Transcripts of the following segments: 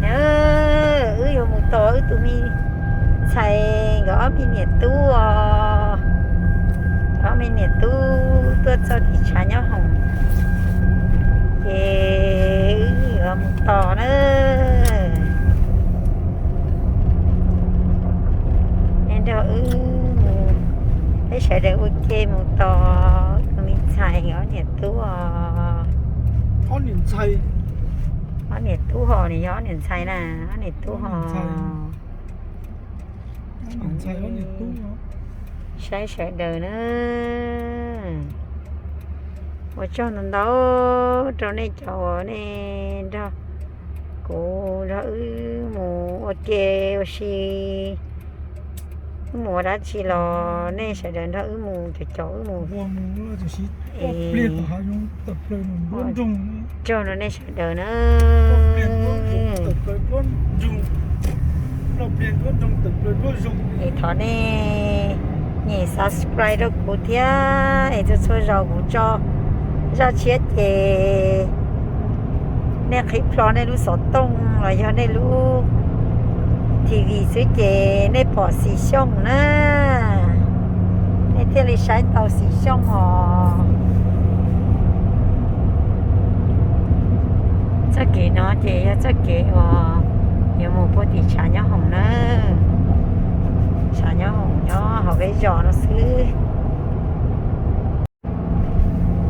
Wb yuav mus tos wb tus me ntxhais nkawd ob me niam tub os. Ob me niam tub tuaj txog tim tshav nyob hoom, ces wb yuav mus tos na. Nej nrog wb mus, peb sawv daws ua ke mus tos tus me ntxhais nkawd ob niam tub os. Ob niam ntxhais. Ob niam tub hos nws yog ob niam ntxhais na, ob niam tub hos. Saib sawv daws na. Ua tsaug ntau ntau rau nej cov uas nej nrog kuv nrog wb mus ua ke ua si, wb mus ua dab tsi los nej sawv daws nrog wb mus, caum caum wb mus. Tsaug rau nej sawv daws na. Es thov nej nyem subscribe rau kuv thiab es txhua txhua zaus kuv tso zaj tshiab ces nej qhib plho nej lub xov tooj los yog nej lub T V xwb ces nej pom Xis Xyooj na, nej thiaj li saib tau Xis Xyooj os. Txoj kev no ces yog txoj kev uas yuav mus puag tim tshav nyob hoom na. Tshav nyob hoom nyob hauv peb zos no xwb.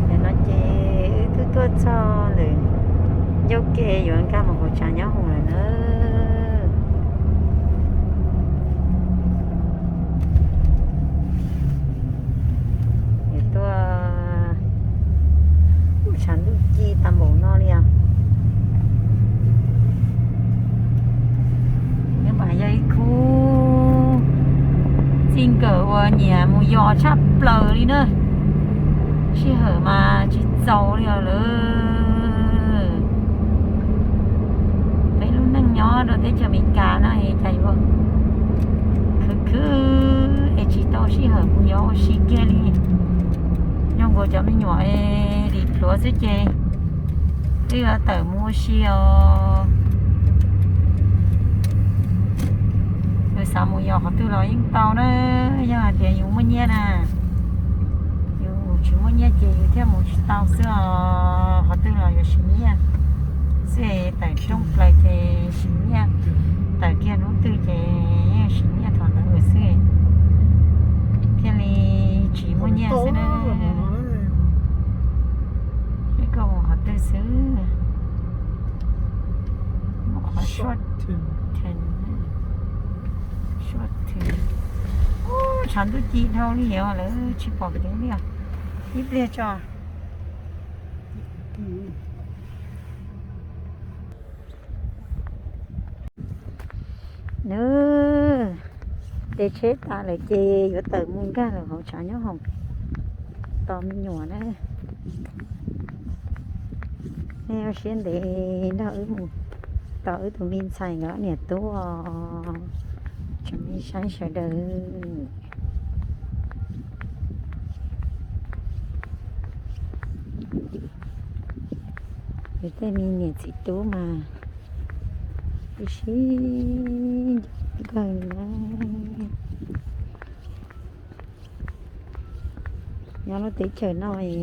Nim no ces wb twb tuaj txog ntawm ncauj ke yuav nkag mus hauv tshav nyob hoom lawm na. Tuaj tshav ntuj ci tag npaum no li os. Nyob mas yog ib khub txij nkawm uas nyiam mus yos tshaj plaws li na. Sij hawm mas tsis txaus li os lawm. Peb lub neej nyob rau teb chaws Amelikas no es cas yuav khwv khwv es tsis tau sij hawm mus yos ua si kiag li. Nyob nkaus cov me nyuam es dim pluav xwb ces twb yuav tawm mus ua si os. Yus xav mus yos qhov twg los yeej tau na, yog hais tias yus muaj nyiaj na. Yus tsis muaj nyiaj ces yus thiaj mus tsis tau xwb os, qhov twg los yuav siv nyiaj xwb, tawm rooj plaws ces siv nyiaj, tawm kiag hnub twg ces yeej siv nyiaj thaum ntawd xwb, thiaj li tsis muaj nyiaj xwb na. Es koj mus qhov twg xwb? Mus qhov Short Term. Short Term. Tshav ntuj ci dhau li os, lawv tsis pom kev li os. Ib pliag tso. Nws de tsheb tas lawm ces yuav tawm mus nkag lawm hauv tshav nyob hoom tos me nyuam na. Nej ua siab ntev nrog wb mus tos wb tus me ntxhais nkawd niam tub os, tsoom me saib sawv daws. Yus tej me niam txiv tub mas ib sib nco kawg li na. Nyob lub teb chaws no es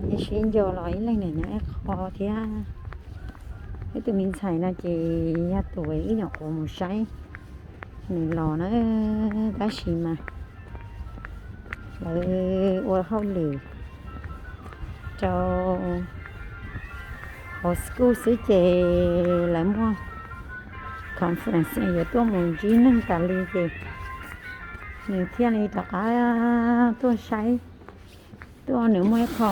ib sib nco los ib leeg niam nyob ib qho thiab. Wb tus me ntxhais no ces yog tus wb nyuam qhuav mus saib nws los na, tab sis mas lawv ua hauj lwm rau hauv school xwb ces lawv muaj conference yuav tuaj mus ntsib neeg tas li ces nws thiaj li rov qab tuaj saib, tuaj nws muaj ib qho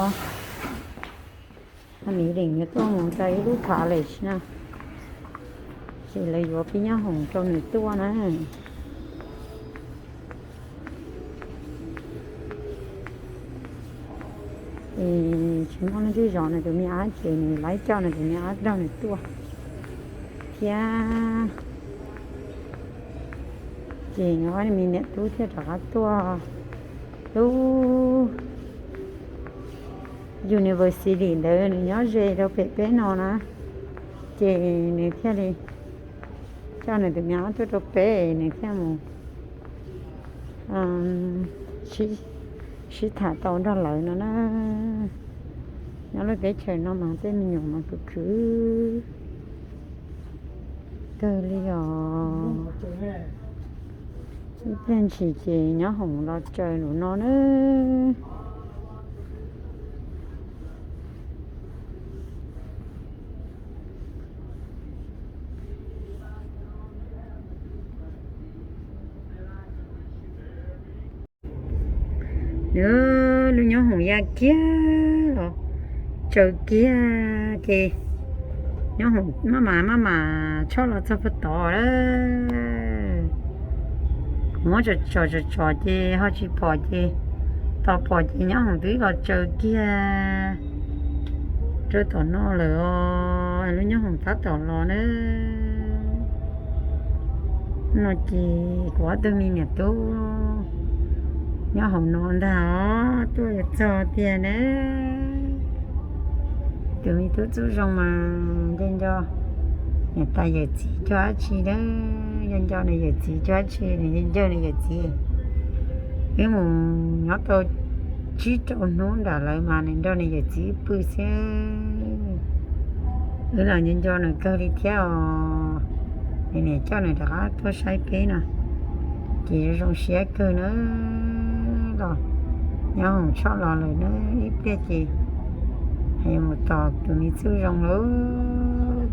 meeting yuav tuaj mus rau ib lub college na, ces lawv yuav phij nyob hoom rau nws tuaj na. Es tsis muaj leej twg zov nws tus me ab ces nws lawv coj nws tus me ab nrog nws tuaj thiab. Ces nws ob me niam tub thiaj rov qab tuaj lub university ntawd, nws nyob ze rau pem peb no na. Ces nws thiaj li coj nws tus me nyuam tuaj rau peb, nws thiaj mus sib tham tau nrog lawv no na. Nyob lub teb chaws no mas tej me nyuam mas khwv khwv kawg li os. Ib pliag ntshis ces nyob hoom los tsaws lawm no na. Lub nyob hoom ya kiag los tsaws kiag ces nyob hoom maj mam maj mam tshoj los txog puag tod lawm. Muab tsom tsom tsom ces ho tsis pom ces tos pom ces nyob hoom twb los tsaws kiag rau tom no lawm os. Lub nyob hoom tab tom los na. No ces kuv ob tug me niam tub nyob hauv no ntag os, tuaj yuav txog tiag na. Tus me tub Txuj Zoo mas nco nco niam tais yawm txiv cuag dab tsi na, nco nco nws yawm txiv cuag dab tsi, nws nco nws yawm txiv. Wb mus nyob tau tsib rau hnub nram lawv mas nws nrog nws yawm txiv pw xwb. Wb los nco nco nws kawg li thiab os. Nws niam coj nws rov qab tuaj saib peb no ces zoo siab kawg na. Los nyob hoom tshoj los lawm na, ib pliag ces yuav mus tos tus me Txuj Zoo lauj.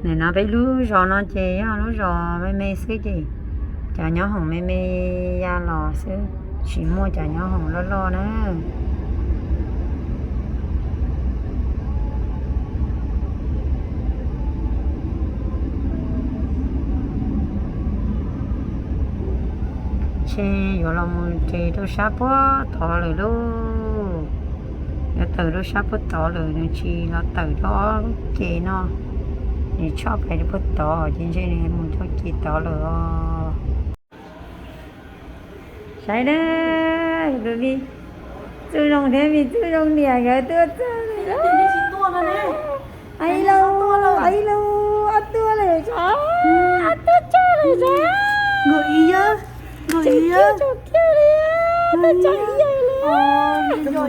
Nim no peb lub zos no ces yog lub zos me me xwb ces cov nyob hoom me me ya los xwb, tsis muaj cov nyob hoom loj loj na. Ntshe yuav los mus ces rau sab puag tod lawm lauj. Yuav tawm rau sab puag tod lawm, nws tsis los tawm rau ob lub ces no, nws tshoj pais rau puag tod ces ntshe nws mus rau ces tod lawm os. Saib na, tus me Txuj Zoo thiab me Txuj Zoo niam nkawd tuaj txog lawm. Ais lauj, ais lauj, ob tuaj lawm sav, ob tuaj txog lawm sav. Tseem kiag tseem kiag li, tuaj txog ib yam li. Nco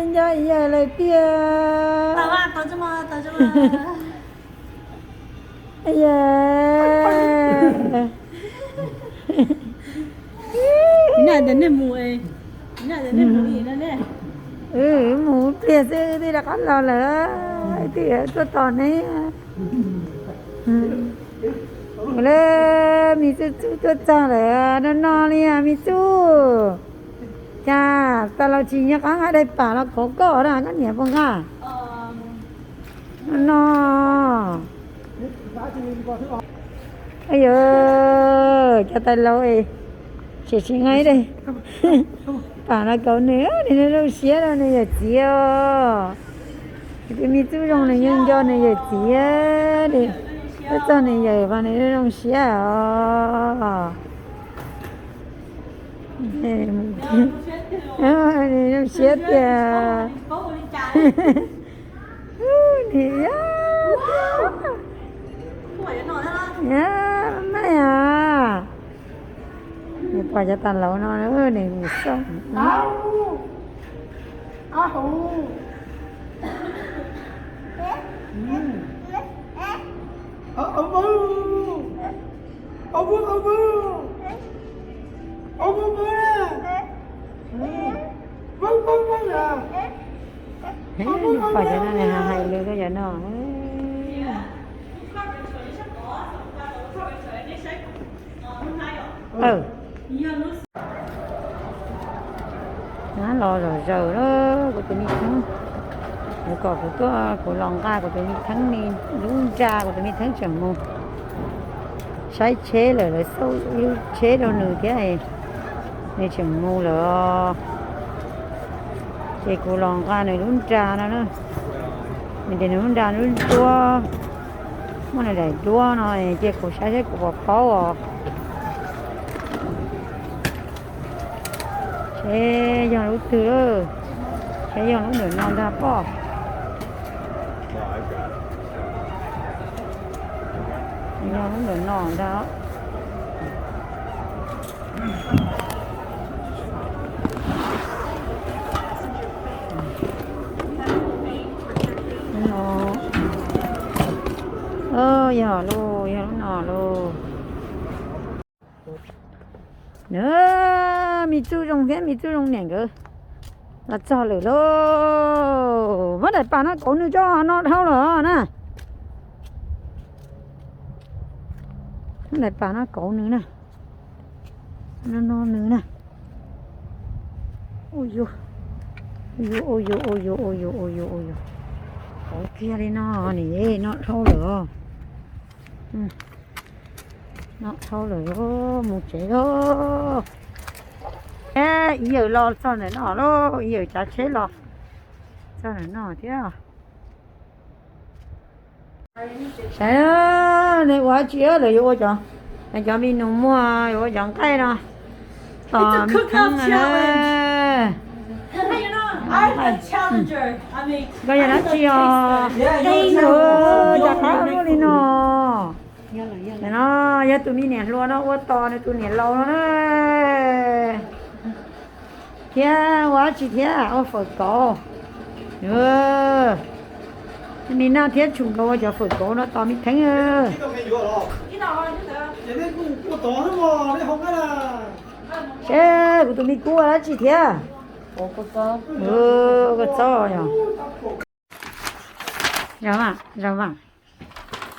nco ib yam lawm tiag. Mus pliag xwb twb rov qab los lawm, twb tuaj tos neb. Lawm, me Txuj Txuj tuaj txog lawm, no no li me Txuj. Cas tas los tsis nyob qab nqa daim pam los kauv koj na, koj niam puas nqa? No. Yog cov tais laus es tseem tsis nqa ib daim pam los kauv nws, nws zoo siab rau nws yawm txiv os. Tus me Txuj Zoo nws yeej nco nws yawm txiv, tuaj txog nws yawm mas nws zoo siab os. Nws zoo siab tiag. Nws, maj maj os. Nws pom cov tais laus no nws mus xauj. Pom cov no nws hais lus rau cov no. Los zom zaws lawm kuv tus me theeb, kuv kom kuv tuaj kuv los nqa kuv tus me theeb li, lub ntsa kuv tus me theeb tseem mus saib tsheb lawm, lawv xauj lub tsheb rau nws thiab, nws tseem mus lawm os. Ces kuv los nqa nws lub nra no na, nws tias nws lub nra lub duab, muaj nws daim duab no, ces kuv saib seb kuv puas paub os. Seb yog lub twg, seb yog lub ntawm no ntag pob. Yog lub ntawm no ntag. Yog lauj, yog lub no lauj. Nws, me tub zoo thiab me tub zoo niam nkawd los txog lawm lauj. Muab daim pam no kauv nws tso, no dhau lawm na. Muab daim pam no kauv nws na. No no nws na. Ua yuav, ua yuav, ua yuav, ua yuav, ua yuav, ua yuav, ua yuav. Kauv kiag li no, nim no dhau lawm os. No dhau lawm, mus tsev lauj. Ib yawm los txog ntawm no lauj, ib yawm cav tsheb los txog ntawm no thiab. Saib, nws ua dab tsi, lawv yuav ua cov, cov me nus muag yuav ua cov nqaij no tos me kheeb no na. Koj yog dab tsi os? Cas qab ua luaj li no? No yog tus me niam hluas no ua tos nws tus niam laus no na. Thiab ua dab tsi thiab? Ua fawm kauv. Me naj thiab tshum nkaus ua cov fawm kauv no tos me kheeb. Seb kuv tus me tub ua dab tsi thiab? Koj txob yog. Zog mas, zog mas.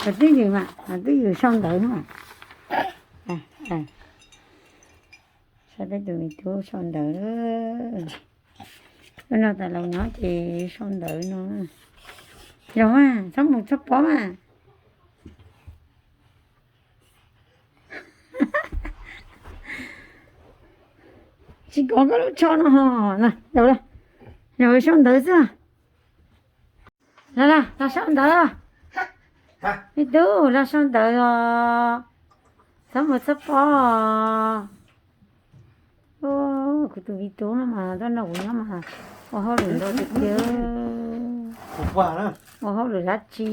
Twb ywm mas, twb ywm sau ntawv mas. Saib peb tus me tub sau ntawv. Lub no tas los nyob ces sau ntawv no. Zog mas, txhob mus txhob pob mas. Tsis kov koj lub tsho no ho. Yog sau ntawv xwb. Los, los sau ntawv. Me tub, los sau ntawv os. Txhob mus txhob pob. Kuv tus me tub no mas, tau no kuv nyob mas ua hauj lwm ntau tiag tiag. Ua hauj lwm dab tsi?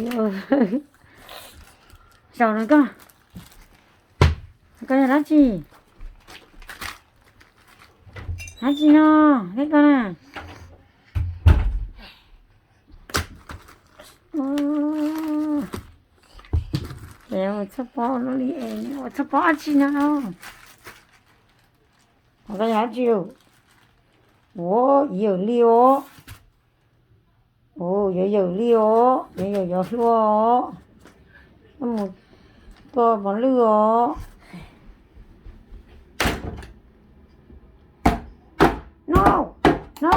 Zaum no koj, koj yog dab tsi? Dab tsi no? Thiab koj na? Ces ua txhob pob li, ua txhob pob dab tsi no? Koj yog dab tsi? Ua, yawm li os. Ua, yawm, yawm li os, yawm, yawm cov hlua os. Mus tua mos lwj os. No, no.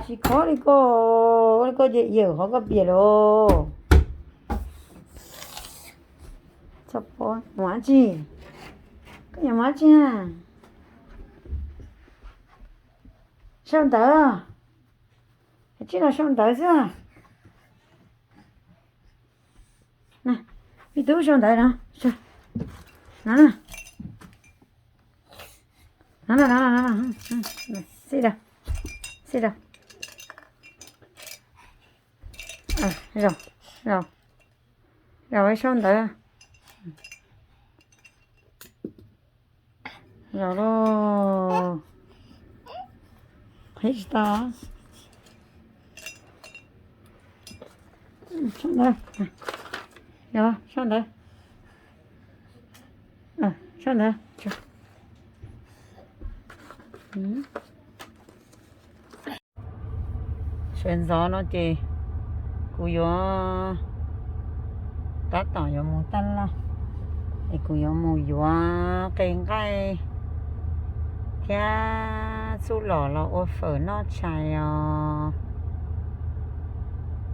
Tsis khob li koj, li koj ces yawm qhov koj piam lauj. Txhob pob, mus dab tsi? Koj yuav mus dab tsi na? Sau ntawv. Tsis los sau ntawv xwb. Me tub sau ntawv no. No, no, no, no. Sit down. Sit down. Zaum, zaum, zaum sau ntawv. Zaum lauj. Qhib tsis tau. Sau ntawv. Yog, sau ntawv. Sau ntawv. Sawv ntxov no ces kuv yuav tab tom yuav mus taj laj, es kuv yuav mus yuav qe nqaij thiab txuj lom los ua fawm noj tshais os.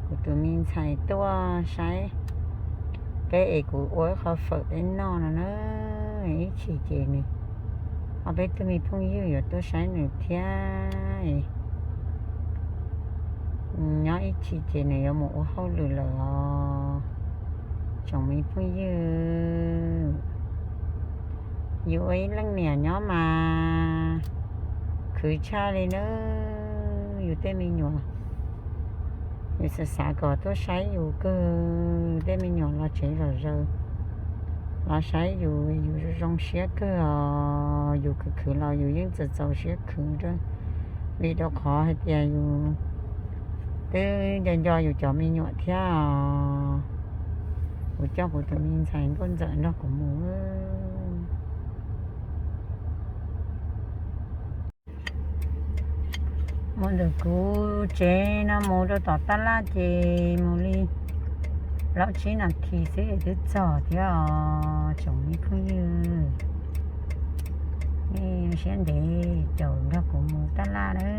Kuv tus me ntxhais tuaj saib peb es kuv ua ib qho fawm peb noj no na. Ib chim ces nws Ho peb tug me phooj ywg yuav tuaj saib nws thiab. Nyob ib chim ces nws yuav mus ua hauj lwm lawm os. Tsoom me phooj ywg, yus ua ib leej niam nyob mas khwv tshaj li nawb. Yus tej me nyuam, yus xav xav kom tuaj saib yus kawg. Tej me nyuam los tsev zom zaws los saib yus, yus zoo zoo siab kawg os. Yus khwv khwv los yus yeej txaus txaus siab khwv, vim rau qhov hais tias yus twb nco nco yus cov me nyuam thiab os. Kuv coj kuv tus me ntxhais Nkauj Ntxawm nrog kuv mus. Mus ntawm kuv tsev no mus rau tom tab laj ces mus li plaub tsib nas this xwb twb txog thiab os tsoom me phooj ywg. Nej siab ntev caum nrog kuv mus tab laj nawb.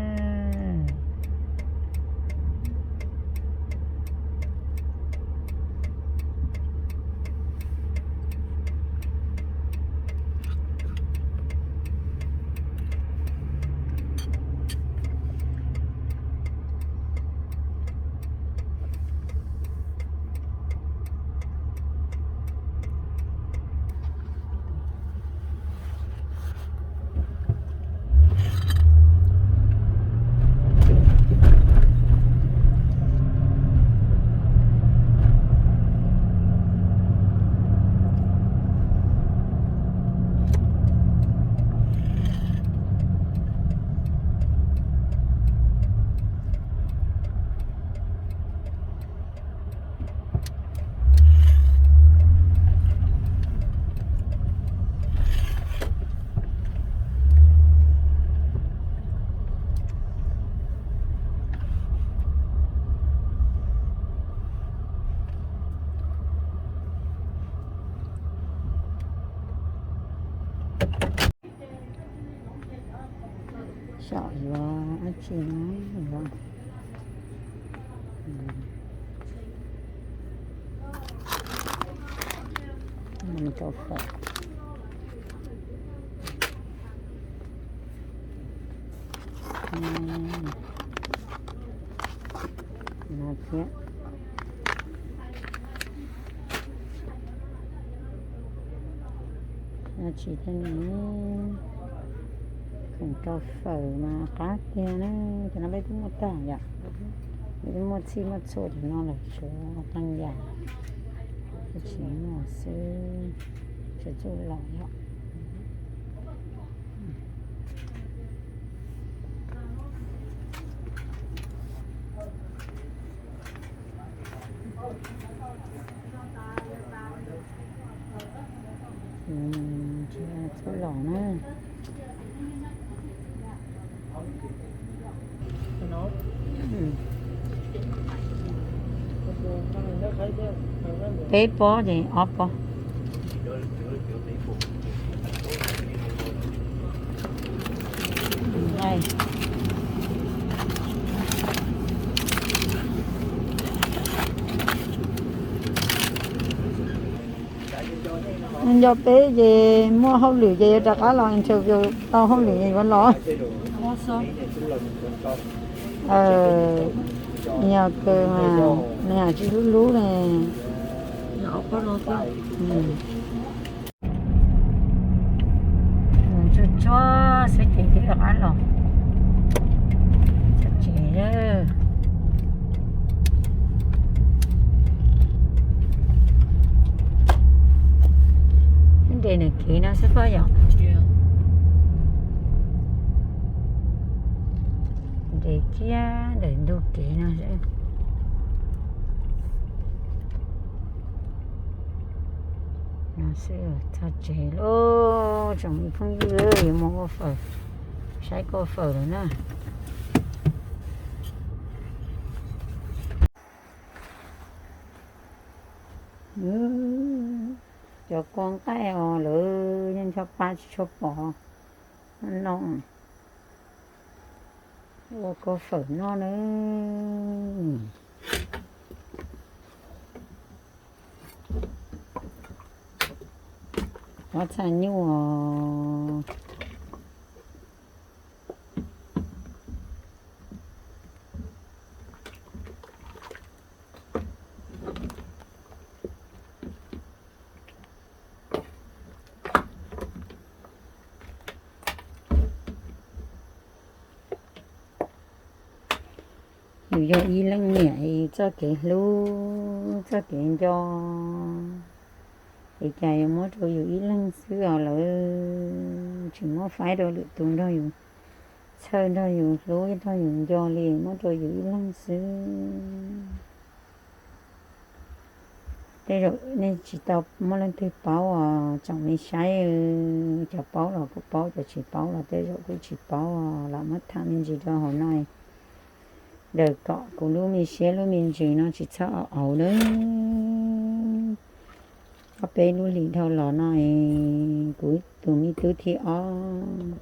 Xyom yuav dab tsi no yuav rau fawm. No thiab. Dab tsi thiab ne? Khoom rau fawm mas qab tiag na. Cov no peb twb muaj tag yom. Peb twb muaj txhij muaj txhua cov no lawm, tshuav qee yam tsis muaj xwb, tshuav txuj lom yom. Txuj lom na. Peb pob ces ob pob. Nco peb ces muaj hauj lwm ces yuav rov qab los interview, tau hauj lwm ces yuav los. Yog kawg mas, nws hais tsis hlub hlub ne. Tsuag tsuag xwb ces twb rov qab los txog tsev. Nres ntawm kev no xwb pob yom. Nres kiag ntawm ntug kev no xwb. No xwb txog tsev lauj tsoom me phooj ywg, yuav mus ua fawm, saib kua fawm lawm na. Cov kua nqaij os lawv yeej ncho pa tsis tshua pom no. Ua kua fawm noj na. Ob txhaj nyuj os. Yus yog ib leej niam es txoj kev hlub txoj kev nco es cas yuav muab rau yus ib leeg xwb os lawv. Tsis muab faib rau lwm tus nrog yus txhawj, nrog yus hlub, nrog yus nco li, muab rau yus ib leeg xwb. Tej zaum nej tsis tau muaj leej twg paub os tsoom me saib, cov paub los kuj paub, cov tsis paub los tej zaum kuj tsis paub os. Lam muab tham me ntsis rau hauv no, daws kom kuv lub me siab lub me ntsws no tsis txhob auv auv nawb. Ob peb lub hlis dhau los no es kuv tus me tub thib ob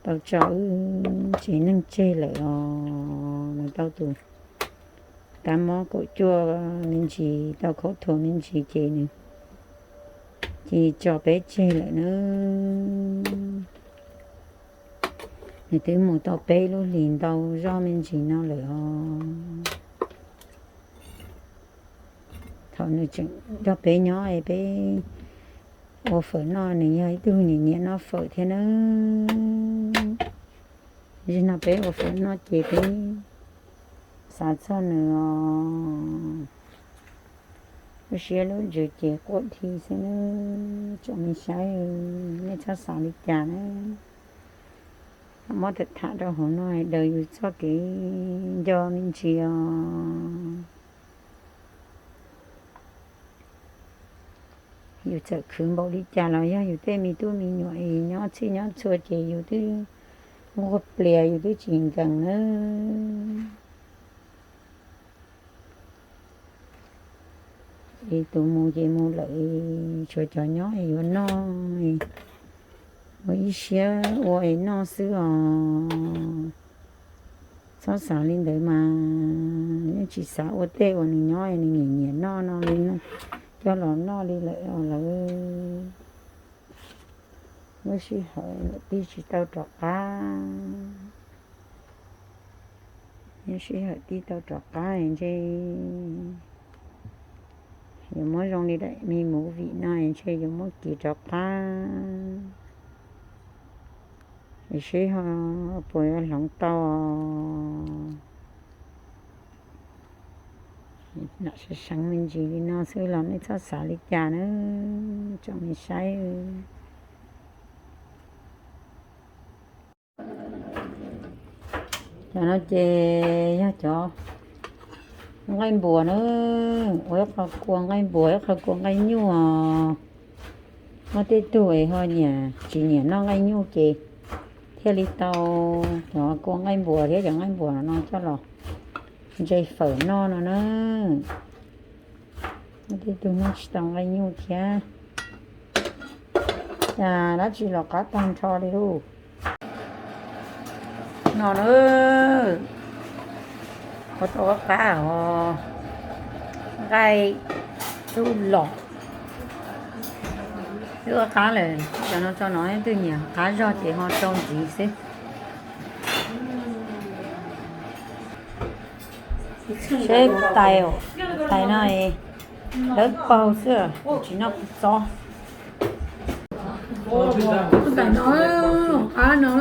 tau tso wb tsev neeg tseg lawm os. Nws tau tus kab mob kaum cuaj me ntsis, tau khaub thuas me ntsis ces nws cia li tso peb tseg lawm na. Nws twb mus tau peb lub hlis ntau zog me ntsis no lawm os. Thaum nws tseem nrog peb nyob es peb ua fawm noj, nws yog ib tug nyiam nyiam noj fawm thiab nawb. Zaum no peb ua fawm noj ces peb xav txog nws os. Lub siab lub ntsws ces quaj dhi xwb nawb tsoom me saib, nej txhob xav li cas nawb. Muab tham tham rau hauv no daws yus txoj kev nco me ntsis os. Yus txawm khwv npaum li cas los yog yus tej me tub me nyuam es nyob txhij nyob txhua ces yus twb nquag plias, yus twb tsis nkees nawb. Es tus mus ces mus lawm, tshuav cov nyob es yuav noj, ua ib siab ua es noj xwb os. Txhob xav li ntawd mas, yeej tsis xav ua tej uas nws nyob es nws nyiam nyiam noj no li, coj los noj li lawm os lawv. Lub sij hawm niam tij tsis tau rov qab, lub sij hawm tij tau rov qab ntshe yuav muab zoo li daim me movie no ntshe yuav muab kiv rov qab, seb ho puas yuav hloov tau. Lam seev seev me ntsis li no xwb los nej txhob xav li cas nawb tsoom me saib. Cov no ces yog cov nqaij npuas na, ua ib qho kua nqaij npuas, ib qho kua nqaij nyuj os. Muaj tej tug es ho nyiam, tsis nyiam noj nqaij nyuj ces thiaj li tau cov kua nqaij npuas thiab cov nqaij npuas no coj los ntse fawm noj no na. Muaj tej tug noj tsis tau nqaij nyuj thiab. Cas dab tsi los qab tag nrho li lauj. No na, ua tau qab qab os, nqaij tub los twb qab lawm, cov no tso no twb nyiam qab zog ces ho rau ntxiv xwb. Seb kuv tais, tais no dawb paug xwb, tsis noj kuv txob. Tais no, qab no.